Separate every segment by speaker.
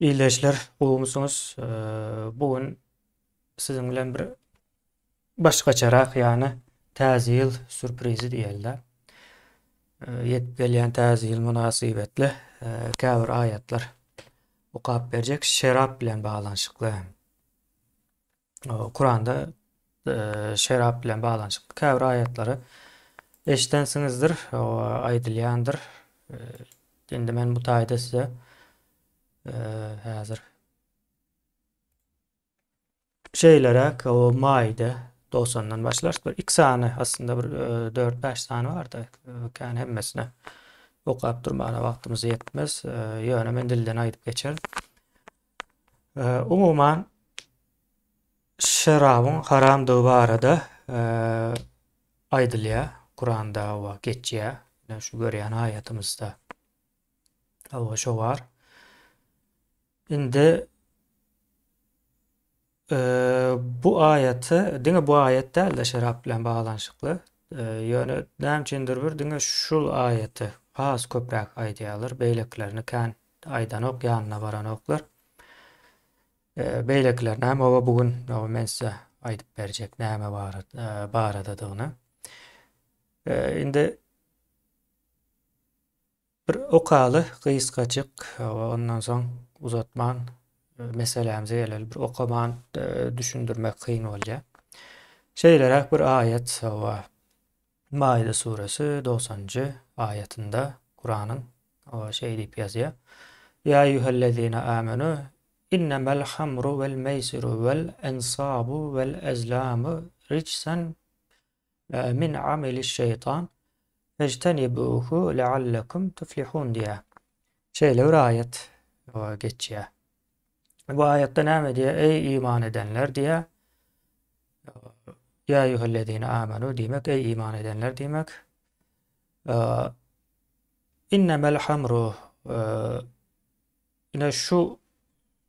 Speaker 1: Ildeşler gowumysyňyz? Bu gün siziň bilen bir başgaçarak ýany täze ýyl sürprizi diýeli-de. Ýetip gelýän täze ýyl mynasybetli käbir aýatlar okap berjek şerap bilen baglanyşykly. Kuranda şerap bilen baglanyşykly käbir aýatlary eşidensiňizdir, aýdylýandyr. Indi men bu taýda size häzir şeýleräk o maýda 90-dan başlar. Bir iki sany aslynda bir 4-5 sany bardy. Kän hemmesine okap durmana wagtymyz ýetmez. Ýöne men dilden aýdyp geçerin. Umuman şerabyň haramdygy barada aýdylýar Kuranda we geçýär. Ine şu görýän aýatymyzda. Hawa şo bar. Indi bu aýaty diňe bu aýat däl-de şerap bilen baglanyşykly. Ýöne näme üçindir bir diňe şul aýaty has köpräk aýdýarlar, beýlekilerini kän aýdanok, ýanyna baranoklar. Beýlekilerini hem oba bu gün men size aýdyp berjek näme baradadygyny. Indi Bir okaly gysgajyk, ondan soň uzatman meselämize geleli. Bir okaman düşündirmek kyn bolýar. Şeýleräk bir aýat hawa. Maide suresi 90-njy aýatynda Kuranyň hawa şeý diýip ýazýar. Ýa eýýuhellezine amenu innemel hamru wel meýsiru wel ensabu wel ezlamu rijsen Min ameliş şeýtan fejtenibuhu leallekum tuflihun diýýär. Şeýle bir aýat geçýär. Bu aýatda näme diýýär? Eý iman edenler diýýär. Ýa eýýuhellezine amenu diýmek, eý iman edenler diýmek. Innemel hamru Ine şu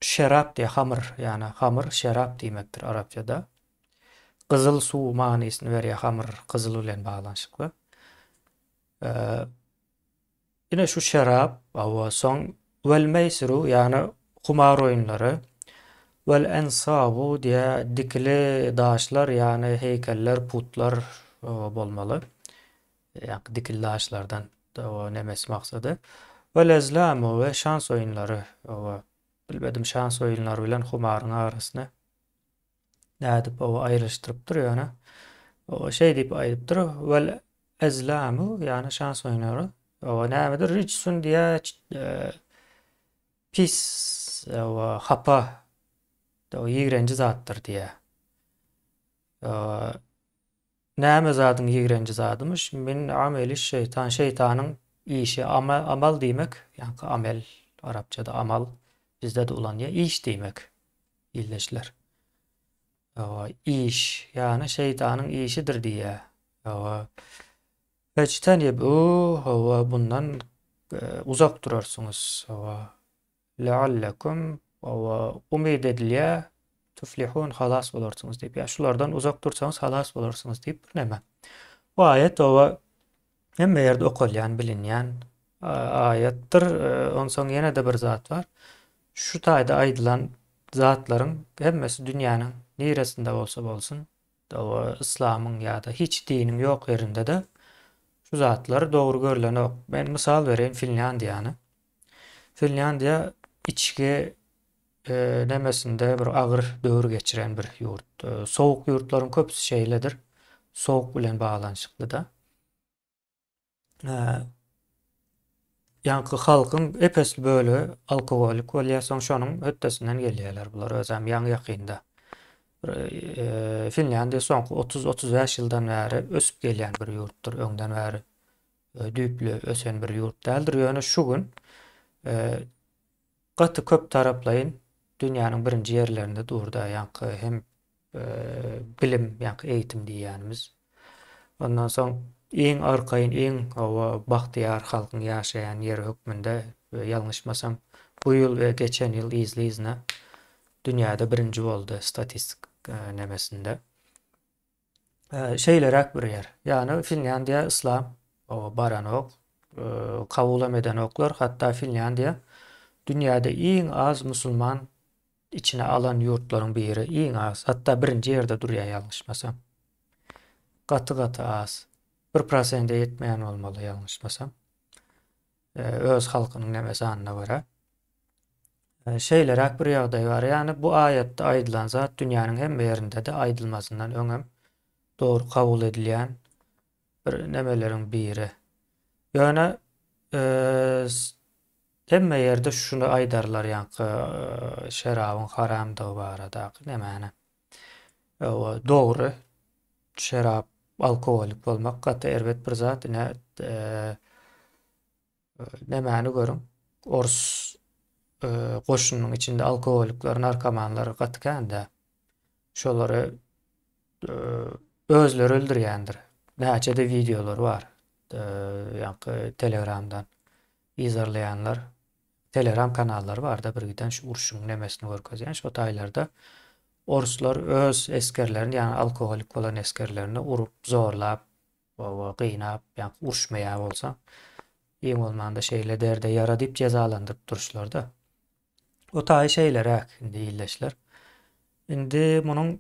Speaker 1: şerap diýýär, hamyr, ýagny hamyr şerap diýmekdir arapçada. Gyzyl suw manysyny berýär hamyr, gyzyl bilen baglanyşykly. Ine şu şerap, hawa, soň wel meýsiru, ýagny humar oýunlary, wel ensabu diýýär, dikili daşlar, ýagny heýkeller, putlar bolmaly. Ýaňky dikili daşlardan o nemesi maksady. Wel ezlamu we şans oýunlary. Owa bilmedim şans oýunlary bilen humaryň arasyny nädip owa aýryşdyrypdyr ýöne. Owa şeý diýip aýdypdyr. Wel ezlamu ýagny şans oýunlary. Owa nämedir rijsun diýä e, pis owa hapa owa ýigrenji zatdyr diýä. Owa Näme zadyň ýigrenji zadymyş? Min ameliş şeýtan, şeýtanyň işi, amal diýmek, ýaňky amel, arapçada amal, bizde-de ulanýar, iş diýmek, ildeşler. Hawa, iş, ýagny şeýtanyň işidir diýýär. Hawa. Fejtenibu, hawa, bundan e, uzak durarsyňyz. Hawa. Leallekum, hawa, umyt edilýär, tuflihun, halas bolarsyňyz diýip. Ýa şulardan uzak dursaňyz halas bolarsyňyz diýip bir näme. Bu aýat hawa hemme ýerde okalýan, bilinýän aýatdyr. Onsoň ýene-de bir zat bar. Şu taýda aýdylan zatlaryň hemmesi dünýäniň niresinde bolsa bolsun, hawa, yslamyň ýa-da hiç diniň ýok ýerinde-de şu zatlar dogry görlenok. Men mysal bereýin Finlýandiýany. Finlýandiýa içki nemesinde bir agyr döwür geçiren bir ýurt. Sowuk ýurtlaryň köpüsi şeýledir. Sowuk bilen baglanyşykly-da. Ýaňky halkyň ep-esli bölegi alkogolik bolýar, soň şonuň hötdesinden gelýärler bular özem ýaňy-ýakynda. Finlýandiýa soňky 30-35 ýyldan bäri ösüp gelýän bir ýurtdur, öňden bäri düýpli ösen bir ýurt däldir. Ýöne şu gün gaty köp taraplaýyn dünýäniň birinji ýerlerinde durda, ýaňky hem bilim, ýaňky eýitim diýýänimiz. Ondan soň iň arkaýyn, iň hawa bagtyýar halkyň ýaşaýan ýeri hökmünde ýalňyşmasam bu ýyl we geçen ýyl yzly-yzyna dünýäde birinji boldy statistik nemesinde. Şeýleräk bir ýer. Ýagny Finlýandiýa yslam baranok, kabulam edenoklar. Hatda Finlýandiýa Dünýäde iň az musulman içine alan ýurtlaryň biri, iň az, hatda birinji ýerde durýar ýalňyşmasam. Gaty gaty az. Bir prosente ýetmeýän bolmaly ýalňyşmasam. Öz halkynyň neme sanyna görä. Şeýleräk bir ýagdaý bar. Ýagny bu aýatda aýdylan zat dünýäniň hemme ýerinde-de aýdylmazyndan öňem dogry kabul edilýän bir nemeleriň biri. Ýöne hemme ýerde şuny aýdarlar ýaňky şerabyň haramdygy baradaky nemäni. Dogry şerap alkogolik bolmak gaty erbet bir zat. Ine Nämäni görüň, orus goşunynyň içinde alkogolikler, narkomanlar gaty kän-dä. Şolary özleri öldürýändir. Näçe-de wideolar bar. Ýaňky Telegramdan yzarlaýanlar, Telegram kanallary bar-da birgiden şu urşuň nemesini görkezýän. Şo taýlarda oruslar öz esgerlerini, ýagny alkogolik bolan esgerlerini urup, zorlap, Hawa, gynap, ýa uruşmaýar bolsa, iň bolmanda şeýle derde ýara diýip jezalandyryp duruşlar-da. O taýy şeýleräk indi ildeşler. Indi munuň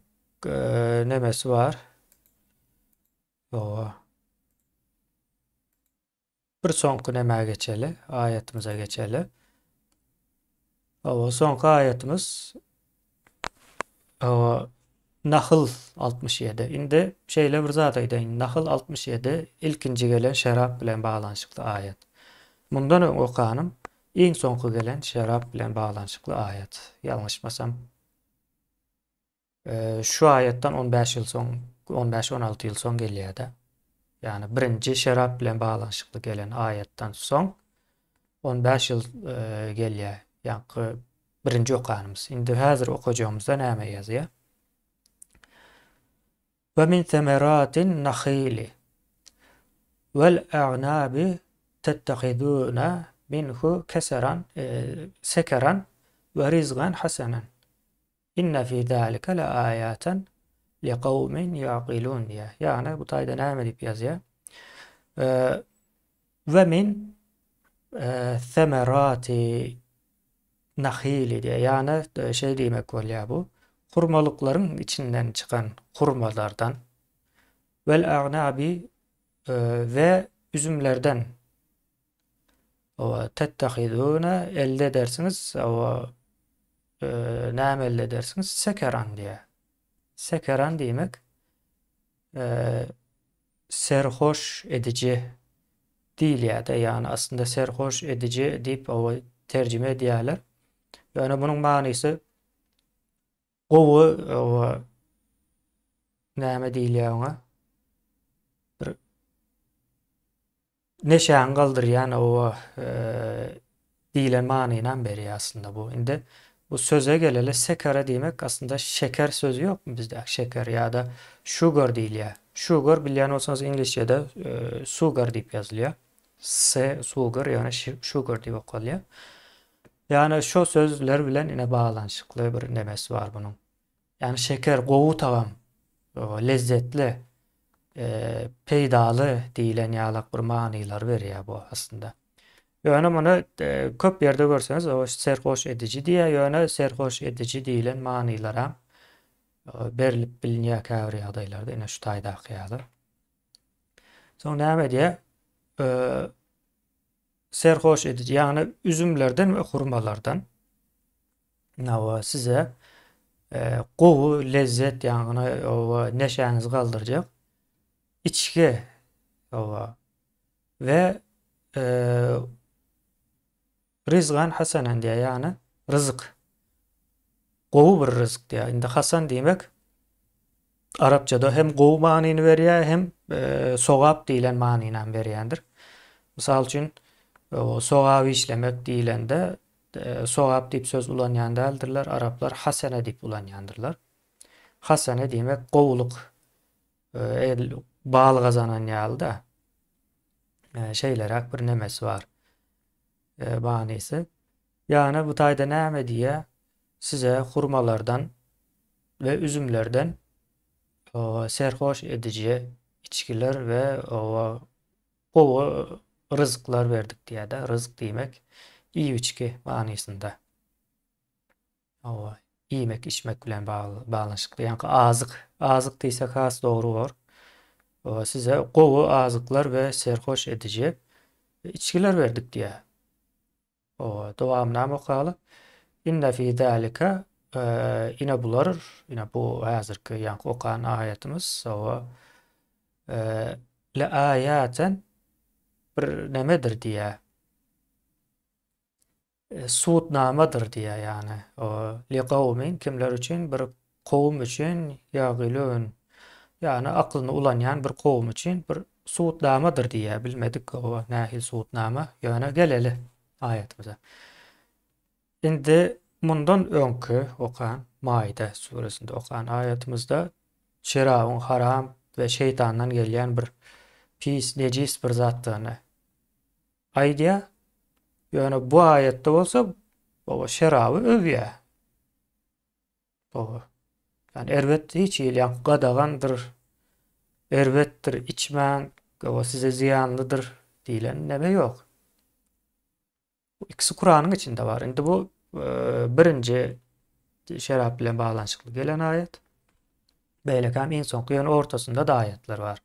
Speaker 1: nemesi bar. Hawa. Bir soňky nämä geçeli, aýatymyza geçeli. Hawa, soňky aýatymyz hawa, Nahl 67. Indi şeýle bir zat aýdaýyn. Nahl 67 ilkinji gelen şerap bilen baglanyşykly aýat. Mundan öň okanym iň soňky gelen şerap bilen baglanyşykly aýat. Ýalňyşmasam Şu aýatdan 15 ýyl soň, 15-16 ýyl soň gelýär-de. Ýagny birinji şerap bilen baglanyşykly gelen aýatdan soň 15 ýyl gelýär. Ýaňky birinji okanymyz. Indi häzir okajagymyzda näme ýazýar? Ve min semeratin nahili vel a'nabi tettehiduna minhu keseran sekeran ve rizgan hasanan. Inne fî zâlike le âyâten li kawmin ya'kilûn diýýär. Ýagny bu taýda näme diýip ýazýar? Ve min semerati nahili diýýär. Ýagny şeý diýmek bolýar bu. Hurmalyklaryň içinden çykan hurmalardan vel a'nabi we üzümlerden Owa, tettehizune elde edersiňiz, owa, näme elde edersiňiz? Sekeran diýýär. Sekeran diýmek serhoş ediji diýilýär-de, ýagny aslynda serhoş ediji diýip owa terjime edýärler. Ýöne munuň manysy gowy owa näme diýilýär oňa? Bir Neşäňi galdyrýan oba diýlen manynam berýär aslynda bu. Indi bu söze geleli sekere diýmek aslynda şeker sözi ýokmy bizde şeker ýa-da sugar diýilýär. Sugar bilýän bolsaňyz iňlisçede sugar diýip ýazylýar. S sugar ýöne sugar diýip okalýar. Ýagny şo sözler bilen ine baglanyşykly bir nemesi bar bunuň. Ýagny şeker gowy tagam, lezzetli, peýdaly diýlen ýalak bir manylary berýär bu aslynda. Ýöne muny köp ýerde görseňiz o serhoş ediji diýýär, ýöne serhoş ediji diýlen manylaram berlip bilinýär käbir ýagdaýlarda, ine şu taýdaky ýaly. Soň näme diýýär? Serhoş ediji, ýagny üzümlerden we hurmalardan Hawa, size gowy lezzet, ýagny hawa neşäňizi galdyrjak içgi, hawa we rizgan hasanan diýýär, ýagny ryzyk. Gowy bir ryzyk diýýär. Indi hasan diýmek arapçada hem gowy manyny berýär, hem sogap diýlen manyny hem berýändir. Mysal üçin, sogap işlemek diýlende Sogap diýip söz ulanýan däldirler, araplar hasene diýip ulanýandyrlar. Hasene diýmek gowulyk, el bal gazanan ýaly-da. Şeýleräk bir nemesi bar. Manysy. Ýagny bu taýda näme diýýär? Size hurmalardan we üzümlerden serhoş ediji içgiler we Gowy ryzklar berdik diýýär-de. Ryzk diýmek iýip-içgi manysynda. Hawa, iýmek, içmek bilen baglanyşykly. Ýaňky azyk, azyk diýsek has dogry bor. Hawa, size gowy azyklar we serhoş ediji içgiler berdik diýýär. Hawa, dowamynam okaly. Inne fi zalika ine bular, ine bu häzirki ýaňky okan aýatymyz, hawa, le aýaten bir nemedir diýýär. Subutnamadyr diýýär ýagny li gawmin kimler üçin bir kowum üçin ýagilun ýagny aklyny ulanýan bir kowum üçin bir subutnamadyr diýýär bilmedik o nähili subutnama ýöne geleli aýatymyza. Indi mundan öňki okan Maide suresinde okan aýatymyzda şerabyň haram we şeýtandan gelýän bir pis nejis bir zatdygyny Aýdýar. Ýöne bu aýatda bolsa baba şeraby öwýär. Baba. Ýani erbet hiç hili ýa gadagandyr. Erbetdir, içmäň, baba size zyýanlydyr diýlen neme ýok. Bu ikisi Kuranyň içinde bar. Indi bu e, birinji şerap bilen baglanyşykly gelen aýat. Beýlekäm iň soňky ýöne ortasynda-da aýatlar bar.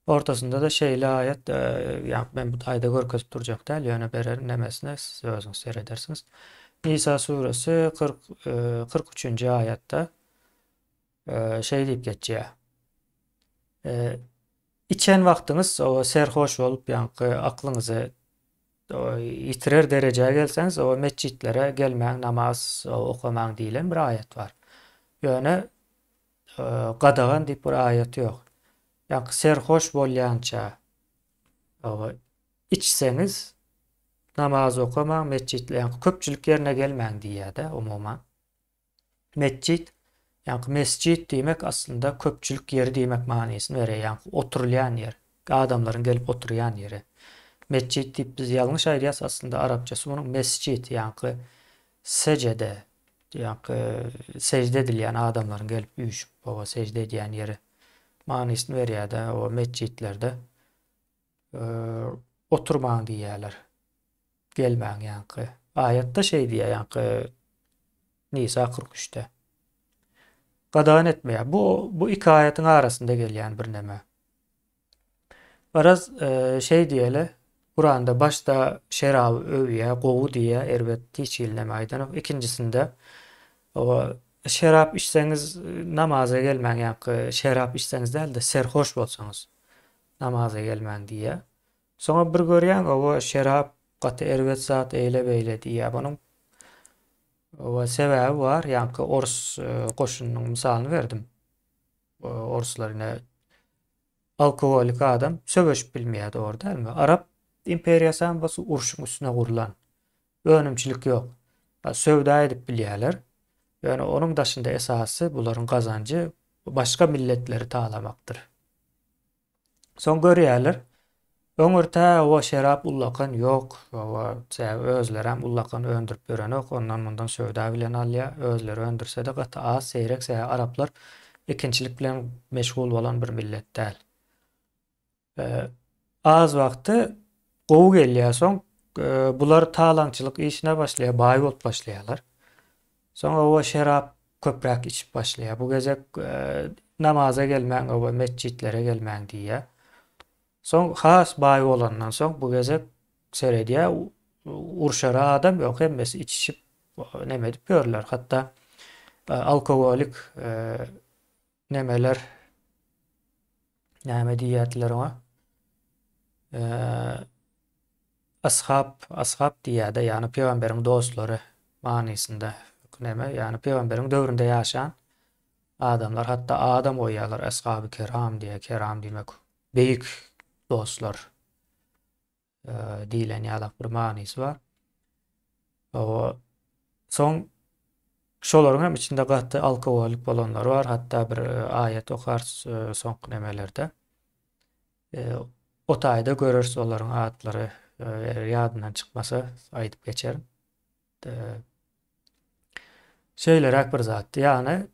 Speaker 1: Ortasynda-da şeýle aýat, ýa men bu taýda görkezip durjak däl, ýöne bererin nemesine, siz özüňiz seredersiňiz. Nisa suresi 40 43-nji aýatda şeý diýip geçýär. Içen wagtyňyz o serhoş bolup, ýaňky aklyňyzy ýitirer derejä gelseňiz, o metjitlere gelmäň, namaz okamaň diýlen bir aýat bar. Ýöne gadagan diýip bir aýat ýok. Ýaňky serhoş bolýança içseňiz namaz okamaň, metjitle ýaňky köpçülik ýerine gelmäň diýýär-de umuman. Metjit, ýaňky mesjit diýmek aslynda köpçülik ýeri diýmek manysyny berýär, ýaňky oturylýan ýer, adamlaryň gelip oturýan ýeri. Metjit diýip biz ýalňyş aýdýas, aslynda arapçasy munuň mesjit, ýaňky sejede, ýaňky sežde edilýän adamlaryň gelip üýşüp, oba sežde edýän ýeri manysyny berýär-de, o metjitlerde oturmaň diýýärler. Gelmäň ýaňky. Aýatda şeý diýýär, ýaňky Nisa 43-de. Gadagan etmeýär. Bu bu iki aýatyň arasynda gelýän bir neme. Garaz, şeý diýeli, Kuranda başda şeraby öwýär, gowy diýýär, erbet hiç hili neme aýdanok. Ikinjisinde, oba şerap içseňiz namaza gelmäň, ýaňky şerap içseňiz däl-de, serhoş bolsaňyz namaza gelmäň diýýär. Soňra bir görýäň, oba şerap gaty erbet zat, eýle-beýle diýýär. Munuň oba sebäbi bar, ýaňky orus goşunynyň mysalyny berdim. Oruslar ine alkogolik adam söweşip bilmeýär dogry dälmi? Arap imperiýasy hem bolsa urşuň üstüne gurlan. Önümçilik ýok. Söwda edip bilýärler. Ýöne onuň daşynda esasy bularyň gazanjy başga milletleri talamakdyr. Soň görýärler. Öňürtä oba şerap ullakan ýok. Oba sebäbi özlerem ullakan öndürip ýörenok. Ondan mundan söwda bilen alýar. Özleri öndürse-de gaty az, seýrek sebäbi araplar ekinçilik bilen meşgul bolan bir millet däl. Az wagty gowy gelýär. Soň bular talaňçylyk işine başlaýar, baý bolup başlaýarlar. Soň oba şerap köpräk içip başlaýar. Bu gezek namaza gelmäň, oba metjitlere gelmäň diýýär. Soň has baý bolandan soň bu gezek seredýär, urşara adam ýok, hemmesi içişip neme edip ýörler. Hatda alkogolik nemeler näme diýýärdiler oňa? Ashab, ashab diýýär-de, ýagny pygamberiň dostlary manysynda näme, ýagny pygamberiň döwründe ýaşan adamlar, hatda adam goýýarlar, ashaby keram diýýär, keram diýmek beýik dostlar. diýlen ýalak bir manysy bar. O soň şolaryň hem içinde gaty alkogolik bolanlar bar. Hatda bir e, aýat okarys e, soňky nemelerde. E, o taýda göreris olaryň atlary eger ýadyndan çykmasa aýdyp geçerin. Şeýleräk bir zatdy. Ýagny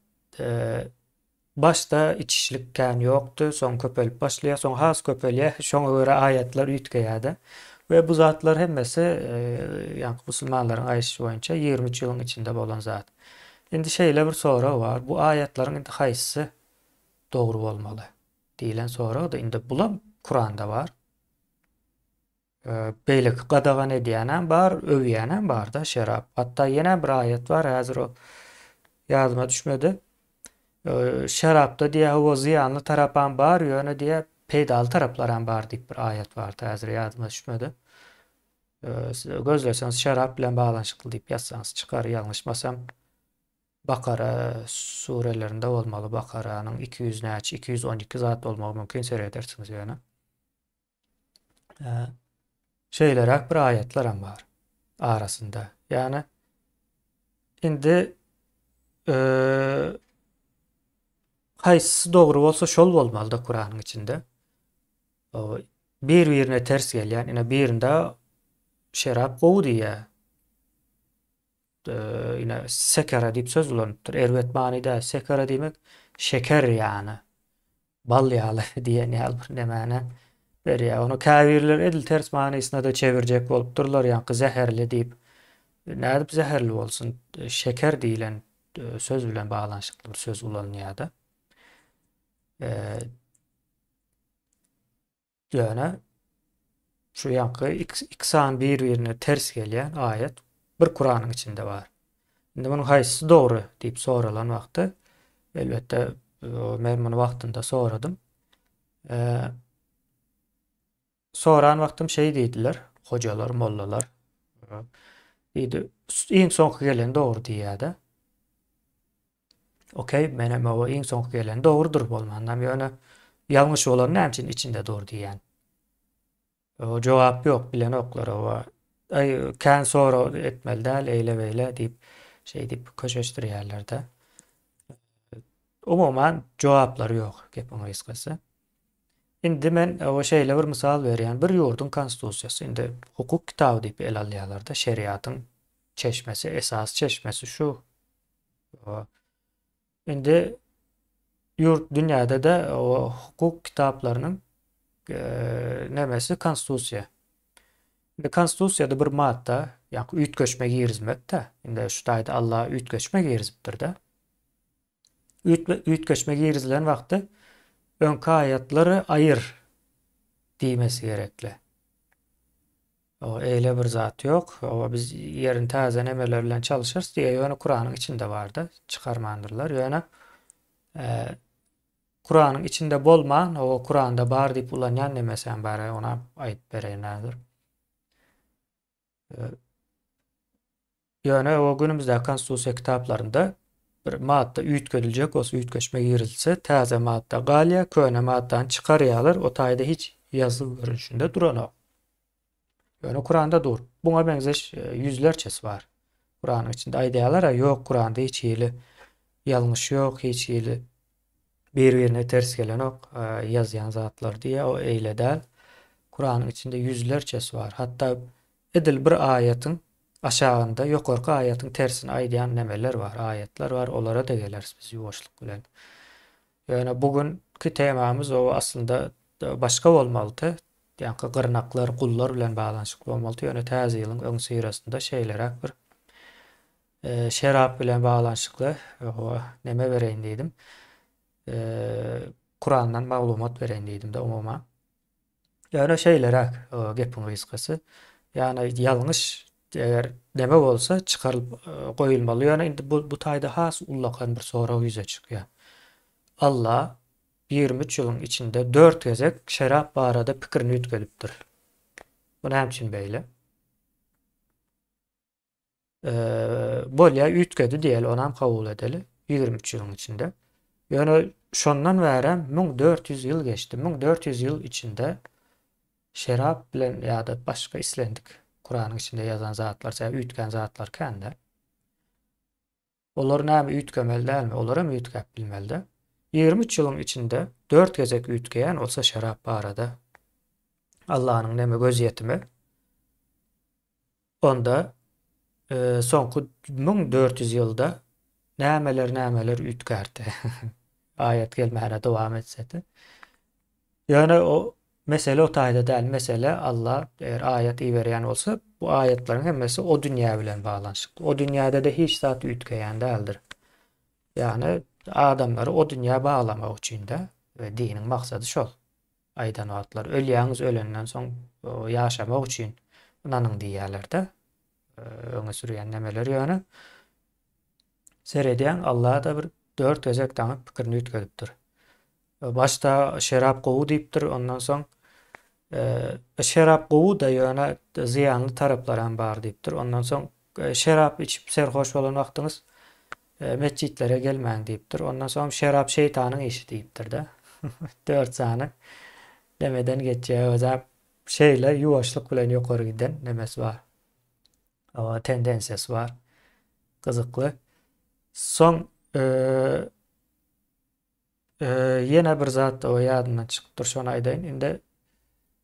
Speaker 1: başda içişlik kän ýokdy, soň köpelip başlaýar, soň has köpelýär. Şoňa görä aýatlar üýtgeýär-de. We bu zatlar hemmesi ýaňky musulmanlaryň aýdyşy boýunça 23 ýylyň içinde bolan zat. Indi şeýle bir sorag bar, bu aýatlaryň indi haýsysy dogry bolmaly diýlen sorag-da indi bulam Kuranda bar. Beýleki gadagan edýänem bar, öwýänem bar-da şerap. Hatda ýene bir aýat bar, häzir o ýadyma düşmedi. Şerapda diýýär, hawa zyýanly tarapam bar, ýöne diýýär, peýdaly taraplaram bar diýip bir aýat bardy, häzir ýadyma düşmedi. Gözleseňiz şerap bilen baglanyşykly diýip ýazsaňyz çykar, ýalňyşmasam. Bakara surelerinde bolmaly, Bakaranyň 200 näçe, 212 zat bolmagy mümkin seredersiňiz ýöne. Şeýleräk bir aýatlaram bar arasynda. Ýagny indi haýsysy dogry bolsa şol bolmalyda Kuranyň içinde. Bir-birine ters gelýän, ine birinde şerap gowy diýýär. Ine sekere diýip söz ulanypdyr. Erbet manyda sekere diýmek şeker ýany. Bal ýaly diýen ýaly bir nemäni berýär. Ony käbirler edil ters manysyna-da çevirjek bolupdyrlar, ýaňky zäherli diýip. Nädip zäherli bolsun? Şeker diýlen söz bilen baglanyşykly bir söz ulanylýar-da. Ýöne şu ýaňky iki sany bir-birine ters gelýän aýat bir Kuranyň içinde bar. Indi munuň haýsysy dogry diýip soralan wagty, elbetde men muny wagtynda soradym. Soran wagtym şeý diýdiler, hojalar, mollalar. Diýdi, iň soňky gelen dogry diýýär-de. Okey, menem oba iň soňky gelen dogrudyr bolmandam, ýöne ýalňyş bolan näme üçin içinde dur diýýän. O jogap ýok, bilenoklar oba. Aý, kän sorag etmeli däl, eýle beýle diýip, şeý diýip köşeşdirýärler-de. Umuman jogaplary ýok, gepiň gysgasy. Indi men oba şeýle bir mysal berýän, bir ýurduň konstitusiýasy, indi hukuk kitaby diýip ele alýarlar-da, şeriatyň çeşmesi, esasy çeşmesi şu. Indi ýurt dünýäde-de hukuk kitaplarynyň nemesi konstitusiýa. Indi konstitusiýada bir madda, ýa-ni üýtgeşme girizmek-de, indi şu taýda Allah üýtgeşme girizipdir-de. Üýtgeşme girizilen wagty öňki aýatlary aýyr diýmesi gerekli. Oba eýle bir zat ýok. Oba biz ýerini täze nemeler bilen çalyşarys diýýär. Ýöne Kuranyň içinde barda, çykarmandyrlar. Ýöne Kuranyň içinde bolman, oba Kuranda bar diýip ulanýan nemesi hem bar. Ony aýdyp bereýin häzir. Ýöne o günümizdäki konstitusiýa kitaplarynda bir madda üýtgediljek bolsa, üýtgeşme girizilse, täze madda galýar, köne maddany çykarýarlar, o taýda hiç ýazgy görnüşinde duranok. Ýöne Kuranda dur. Buňa meňzeş e, ýüzlerçesi bar. Kuranyň içinde aýdýarlar, ýok, Kuranda hiç hili ýalňyş ýok, hiç hili bir-birine ters gelenok e, ýazýan zatlar diýýär, o eýle däl. Kuranyň içinde ýüzlerçesi bar. Hatda Edil bir aýatyň aşagynda ýokarky aýatyň tersini aýdýan nemeler bar, aýatlar bar, olara-da geleris biz ýuwaşlyk bilen. Ýöne bu günki temamyz o aslynda başga bolmalydy. Ýaňky gyrnaklar, gullar bilen baglanyşykly bolmalydy. Ýöne täze ýylyň öňüsyrasynda şeýleräk bir e, şerap bilen baglanyşykly neme bereýin diýdim. E, Kurandan maglumat bereýin diýdim-de umuman. Ýöne şeýleräk gepiň gysgasy. Ýagny ýalňyş eger neme bolsa çykarylyp goýulmaly. Ýöne indi bu bu taýda has ullakan bir sorag ýüze çykýar. Allah 23 ýylyň içinde 4 gezek şerap barada pikirini üýtgedipdir. Bu näme üçin beýle? Bolýa üýtgedi diýeli, onam kabul edeli 23 ýylyň içinde. Ýöne şondan bärem 1400 ýyl geçdi. 1400 ýyl içinde şerap bilen ýa-da başga islendik Kuranyň içinde ýazan zatlar, sebäbi üýtgän zatlar kän-de. Olar näme üýtgemeli dälmi? Olaram üýtgäp bilmelidä. 23 ýylyň içinde 4 gezek üýtgeýän bolsa şerap barada Allanyň näme gözýetimi? Onda soňky 1400 ýylda nämeler nämeler üýtgärdi. Aýat gelmäne dowam etsedi. Ýöne o. Mesele o taýda däl, mesele Alla eger aýat iberýän bolsa, bu aýatlaryň hemmesi o dünýä bilen baglanyşykly. O dünýäde-de hiç zat üýtgeýän däldir. Ýagny adamlary o dünýä baglamak üçin-de we diniň maksady şol. Aýdan wagtlary ölýäňiz, ölenden soň ýaşamak üçin ynanyň diýýärler-de. Öňe sürýän nemeler ýöne. Seredýäň Alla-da bir dört gezek daňyp pikirini üýtgedipdir. Başda şerap gowy diýipdir, ondan soň şerap gowy-da, ýöne zyýanly taraplary hem bar diýipdir. Ondan soň şerap içip serhoş bolan wagtyňyz metjitlere gelmäň diýipdir. Ondan soň şerap şeýtanyň işi diýipdir-de. Dört sany nemeden geçýär. Özem şeýle ýuwaşlyk bilen ýokary giden nemesi bar. Tendensiýasy bar. Gyzykly. Soň Ýene bir zat o ýadymdan çykypdyr, şony aýdaýyn. Indi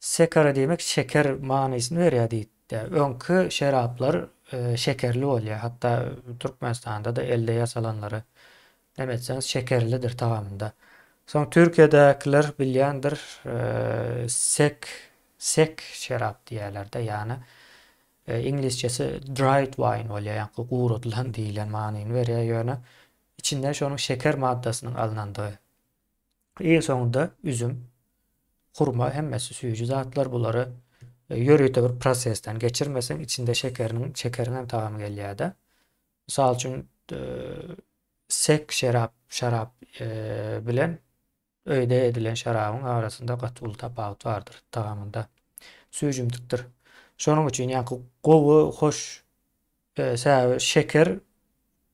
Speaker 1: sekara diýmek şeker manysyny berýär diýipdi. Öňki şeraplar şekerli bolýar. Hatda Türkmenistanda-da elde ýasalanlary näme etseňiz şekerlidir tagamynda. Soň Türkiýedäkiler bilýändir, sek, sek şerap diýýärler-de, ýagny iňlisçesi dried wine bolýar, ýaňky guradylan diýlen manyny berýär, ýöne Içinden şonuň şeker maddasynyň alnandygy. Iň soňunda üzüm, hurma hemmesi süýji zatlar bulary ýörite bir prosesden geçirmeseň içinde şekeriniň şekeriň hem tagamy gelýär-de. Mysal üçin sek şerap şarap bilen öýde edilen şarabyň arasynda gaty uly tapawut bardyr tagamynda. Süýjümtikdir. Şonuň üçin ýaňky gowy, hoş sebäbi şeker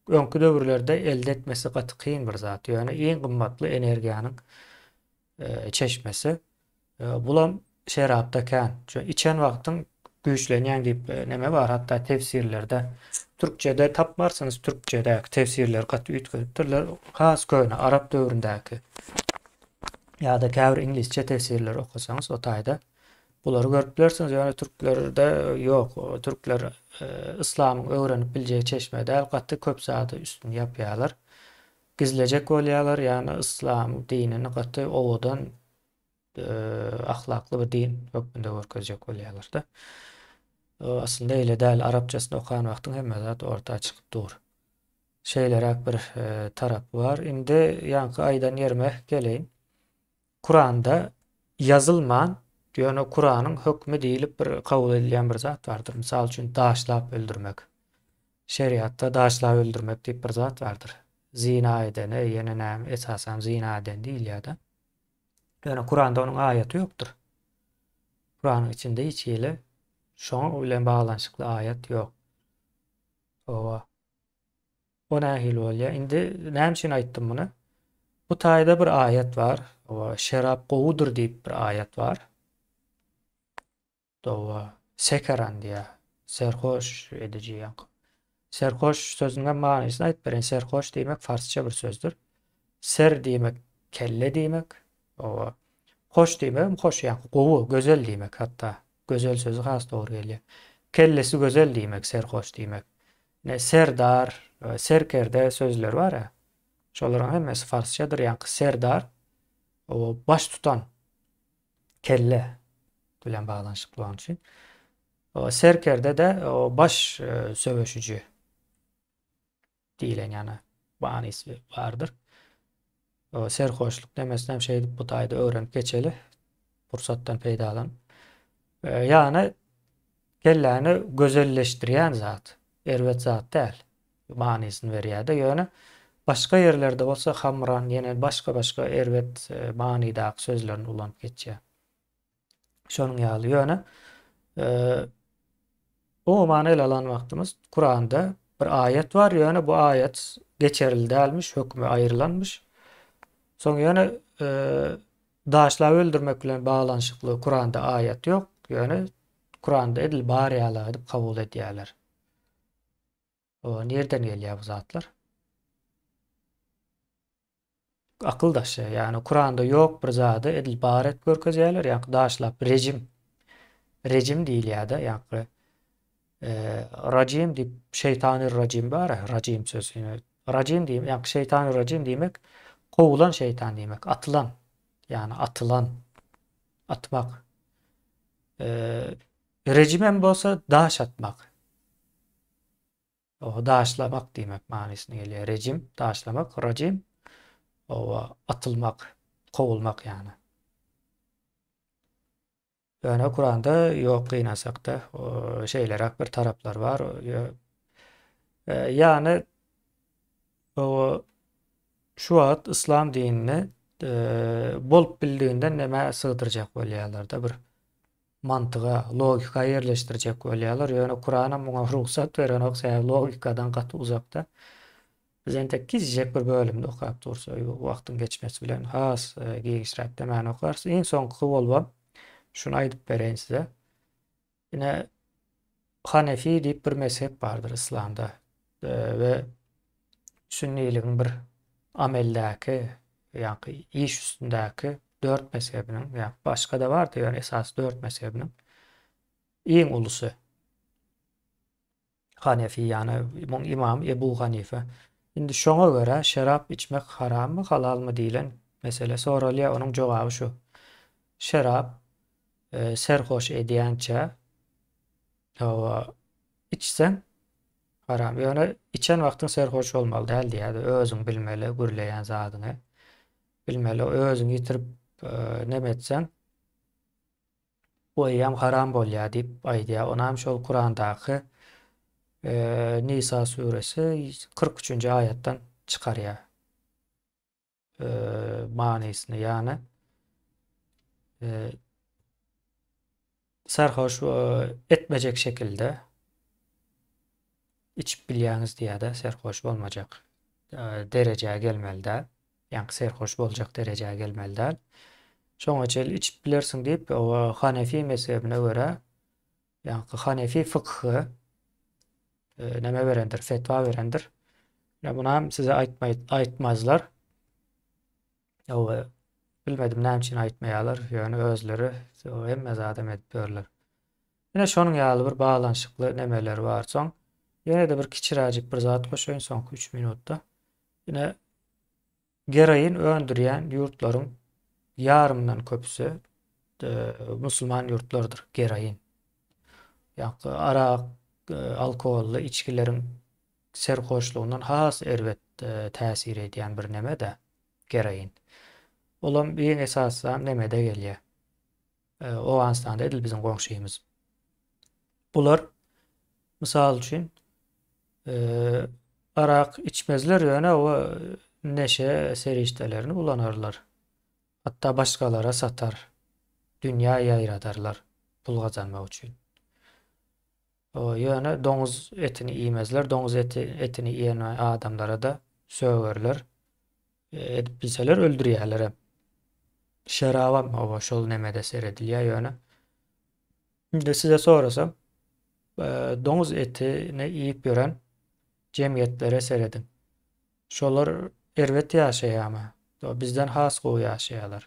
Speaker 1: öňki döwürlerde elde etmesi gaty kyn bir zat. Ýöne iň gymmatly energiýanyň çeşmesi. Bulam şerapda kän. Şu içen wagtyň güýçlenýäň diýip neme bar hatda tefsirlerde. Türkçede tapmarsyňyz türkçedäki tefsirleri gaty üýtgedipdirler. Has köne arap döwründäki ýa-da käbir iňlisçe tefsirleri okasaňyz o taýda bulary görüp bilersiňiz. Ýöne türklerde ýok. Türkler yslamyň öwrenip biljegi çeşme däl. Gaty köp zady üstüni ýapýarlar. Gizlejek bolýarlar. Ýagny yslam dinini gaty owadan ahlakly bir din hökmünde görkezjek bolýarlar-da. Aslynda eýle däl, arapçasyny okan wagtyň hemme zat orta çykyp dur. Şeýleräk bir tarapy bar. Indi ýaňky aýdan ýerime geleýin. Kuranda ýazylman, ýöne Kuranyň hökmi diýlip bir kabul edilýän bir zat bardyr. Mysal üçin daşlap öldürmek. Şeriatda daşlap öldürmek diýip bir zat bardyr. Zina edene, ýene näme, esasan zina eden diýilýär-de. Ýöne Kuranda onuň aýaty ýokdur. Kuranyň içinde hiç hili şoň bilen baglanyşykly aýat ýok. Owa. O nähili bolýar? Indi näme üçin aýtdym muny? Bu taýda bir aýat bar. Owa, şerap gowudyr diýip bir aýat bar. Dowa, sekeran diýýär. Serhoş ediji ýaňky. Serhoş sözüniň hem manysyny aýdyp bereýin. Serhoş diýmek farsça bir sözdür. Ser diýmek kelle diýmek. Owa. Hoş diýmegem hoş ýaňky gowy, gözel diýmek hatda. Gözel sözi has dogry gelýär. Kellesi gözel diýmek, serhoş diýmek. Ine serdar, serkerde sözleri bar-a. Şolaryň hemmesi farsçadyr. Ýaňky serdar, owa, baş tutan. Kelle bilen baglanyşykly bolany üçin. Serkerde-de baş söweşiji diýlen ýana manysy bardyr. Serhoşluk demesini hem şeýdip bu taýda öwrenip geçeli. Pursatdan peýdalanyp. Ýagny kelläni gözelleşdirýän zat, erbet zat däl. Manysyny berýär-de, ýöne başga ýerlerde bolsa hamran ýene başga-başga erbet manydaky sözlerini ulanyp geçýär. Şonuň ýaly, ýöne umuman ele alan wagtymyz Kuranda bir aýat bar, ýöne bu aýat geçerli dälmiş, hökümi aýrylanmyş. Soň ýöne daşlap öldürmek bilen baglanyşykly Kuranda aýat ýok, ýöne Kuranda edil bar ýaly edip kabul edýärler. O nirden gelýär bu zatlar? Akyl daşy, ýagny Kuranda ýok bir zady edil bar et görkezýärler, ýagny daşlap rejim. Rejim diýilýär-de, ýagny e, rajim diýip şeýtany rajim bar, rajim sözi. Rajim diýip, ýagny şeýtany rajim diýmek kowulan şeýtan diýmek, atylan. Ýagny atylan. Atmak. Rejim hem bolsa daş atmak. Oba daşlamak diýmek manysyna gelýär. Rejim, daşlamak, rajim, oba atylmak, kowulmak ýagny. Ýöne Kuranda ýok gynansakda şeýleräk bir taraplar bar. Ýagny o şu wagt yslam dinini bolup bildiginden nämä sygdyrjak bolýarlar-da bir mantyga, logika ýerleşdirjek bolýarlar. Ýöne Kuranam muňa rugsat berenok, sebäbi logikadan gaty uzakda. Biz entek kiçijek bir bölümini okap dursa, wagtyň geçmesi bilen has giňişräk demäni okarys. Iň soňky bolubam şuny aýdyp bereýin size. Ine Hanefi diýip bir mezhep bardyr yslamda we sünniligiň bir ameldäki, ýaňky iş üstündäki dört mezhebiniň, ýa başga-da bardy, ýöne esasy dört mezhebiniň iň ulusy. Hanefi, ýagny muň imamy Ebu Hanife. Indi şoňa görä şerap içmek harammy, halalmy diýlen mesele soralýar, onuň jogaby şu. Şerap serhoş edýänçä hawa içseň haram. Ýöne içen wagtyň serhoş bolmaly däl diýýär. Özüň bilmeli gürleýän zadyňy. Bilmeli, özüňi ýitirip neme etseň Bu eýýäm haram bolýar diýip aýdýar. Onam şol Kurandaky Nisa süresi 43-nji aýatdan çykarýar. Manysyny ýagny serhoş etmejek şekilde içip bilýäňiz diýýär-de, serhoş bolmajak derejä gelmeli däl. Ýaňky serhoş boljak derejä gelmeli däl. Şoňa çenli içip bilersiň diýip, o Hanefi mezhebine görä, ýaňky Hanefi fykhy e, näme berendir, fetwa berendir. Ýa munam size aýtmaý aýtmazlar. O bilmedim näme üçin aýtmaýarlar, ýöne özleri hemme zadam edip ýörler. Ine şonuň ýaly bir baglanyşykly nemeler bar. Soň ýene-de bir kiçiräjik bir zat goşaýyn soňky 3 minutda. Ine, geroin öndürýän ýurtlaryň ýarymyndan köpüsi musulman ýurtlardyr, geroin. Ýa-da arak, alkogolly içgileriň serhoşlugyndan has erbet täsir edýän bir neme-de geroin. Olam iň esasy nemede gelýär. Owganystanda edil biziň goňşymyz. Bular mysal üçin arak içmezler ýöne o neşe serişdelerini ulanarlar. Hatda başgalara satar. Dünýä ýaýradarlar pul gazanmak üçin. Ýöne doňuz etini iýmezler, doňuz eti etini iýen adamlara-da sögerler. Edip bilseler öldürýärlerem. Şerabam hawa şol nemede seredilýär ýöne. Indi size sorasam, doňuz etini iýip ýören jemgyýetlere serediň. Şolar erbet ýaşaýarmy? Bizden has gowy ýaşaýarlar.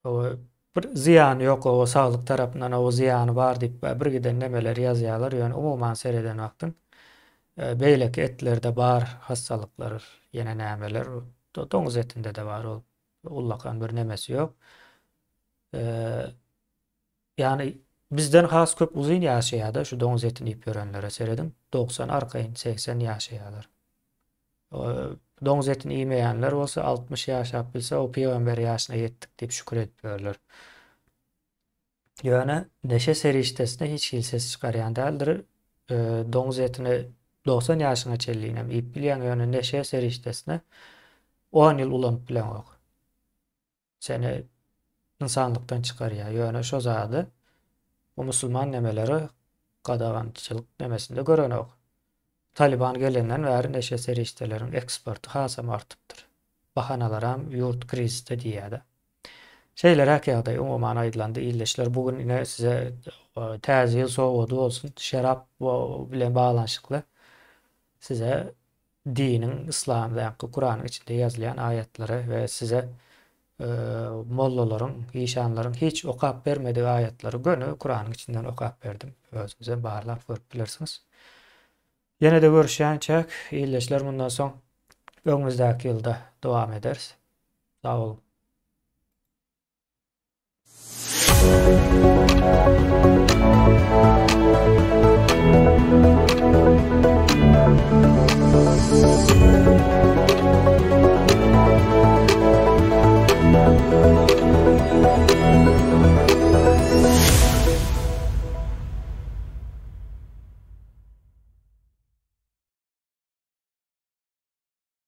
Speaker 1: Hawa, bir zyýany ýok, hawa, saglyk tarapyndan hawa zyýany bar diýip bir giden nemeler ýazýarlar, ýöne umuman sereden wagtyň beýleki etlerde bar hassalyklar, ýene nämeler, doňuz etinde-de bar, ol ullakan bir nemesi ýok. Ýagny bizden has köp uzyn ýaşaýar-da şu doňuz etini iýip ýörenlere serediň, 90 arkaýyn 80 ýaşaýarlar. Doňuz etini iýmeýänler bolsa 60 ýaşap bilse, o pygamber ýaşyna ýetdik diýip şükür edip ýörler. Ýöne neşe serişdesine hiç hili ses çykarýan däldir. Doňuz etini 90 ýaşyňa çenlinem iýip bilýäň, ýöne neşe serişdesine 10 ýyl ulanyp bileňok. Seni ynsanlykdan çykarýar. Ýöne şo zady bu musulman nemeleri gadagançylyk nemesinde görenok. Taliban gelenden bäri neşe serişdeleriň eksporty hasam artypdyr. Bahanalaram ýurt krizisde diýýärde. Şeýleräk ýagdaý umuman aýdylanda ildeşler bu gün ine size täze ýyl sowgady bolsun şerap bilen baglanyşykly size diniň, yslamdaky Kuranyň içinde ýazylýan aýatlary we size mollalaryň, işanlaryň hiç okap bermedik aýatlary göni Kuranyň içinden okap berdim. Özüňizem barlap görüp bilersiňiz. Ýene-de görüşýänçäk, ildeşler mundan soň öňümizdäki ýylda dowam ederis. Sag boluň.